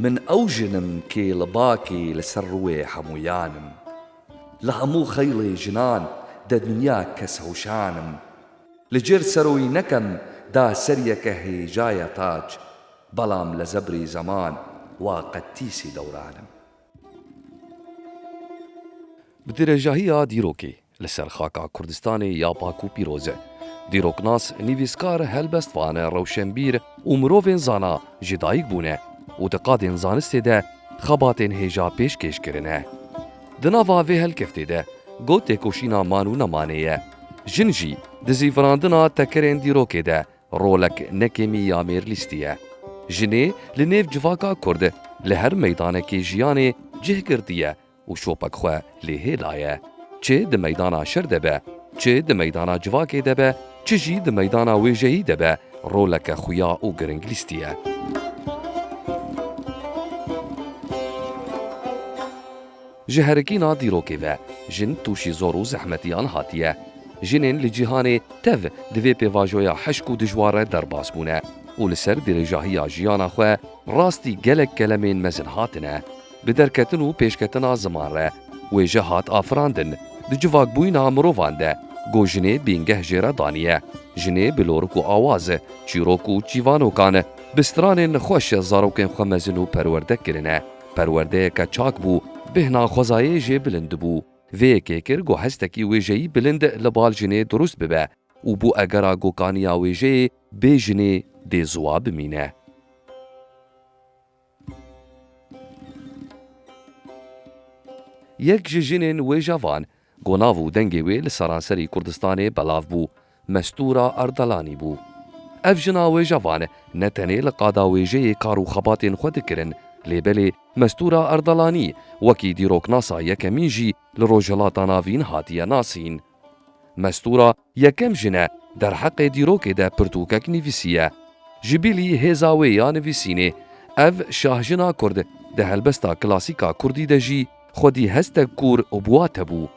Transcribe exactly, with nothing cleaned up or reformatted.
Min ew jin im kê li bakê li ser rûyê hemûyan im. Li hemû xeylê jinan de dinya kes hewşan im. Li cêr seroyî nekem da seriyeke hêja ye tac, belam li zebrê zeman wa qetîsî dewran im. Bi dirêjahiya dîrokê li ser xaka Kurdistanê ya pak û pîroz e. Dîroknas, nivîskar, helbestvan, rewşenbîr û mirovên zana ji dayik bûne û di qadên zanistê de xebatên hêja pêşkêş kirine. Di nava vê helkeftê de got têkoşîna man û nemanê ye. Jin jî di zîvirandina tekerên dîrokê de rolek nekêmî ya mêr lîstiye. Jinê li nêv civaka Kurd li her meydanekê jiyanê cih girtiye û şopek xwe lê hêlaye. Çi di meydana şer de be, çi di meydana civakê de be, çi jî di meydana wêjeyî de be, roleke xuya û giring lîstiye. Ji herikîna dîrokê ve jin tûşî zor û zehmetiyan hatiye. Jinên li cîhanê tev di vê pêvajoya hişk û dijwar re derbas bûne û li ser dirêjahiya jiyana xwe rastî gelek kelemên mezin hatine. Bi derketin û pêşketina ziman re wêje hat afirandin. Di civakbûyîna mirovan de ku jinê bîngeh jê re daniye. Jinê bi lorik û awaz, çîrok û çîvanokan, bi stranên xweş zarokên xwe mezin û perwerde kirine. Perwerdeyeke çak bû, bêhna xwezayê jê bilind bû. Vê yekê kir ku hestekî wêjeyî bilind li bal jinê dirust bibe û bû egera gokaniya wêjeyê bê jinê dê ziwa bimîne. Yek ji jinên wêjevan ku nav û dengê wê li seranserî Kurdistanê belav bû, Mestûra Erdelanî bû. Ev jina wêjevan ne tenê li qada wêjeyê kar û xebatên xwe dikirin, lê belê Mestûra Erdelanî wekî dîroknasa yekemîn jî li Rojhilata Navîn hatiye nasîn. Mestûra yekem jin e derheqê dîrokê de pirtûkek nivîsiye. Ji bilî hêza wê ya nivîsînê, ev şahjina Kurd di helbesta klasîka Kurdî de jî xwedî hestek kûr û bi wate bû.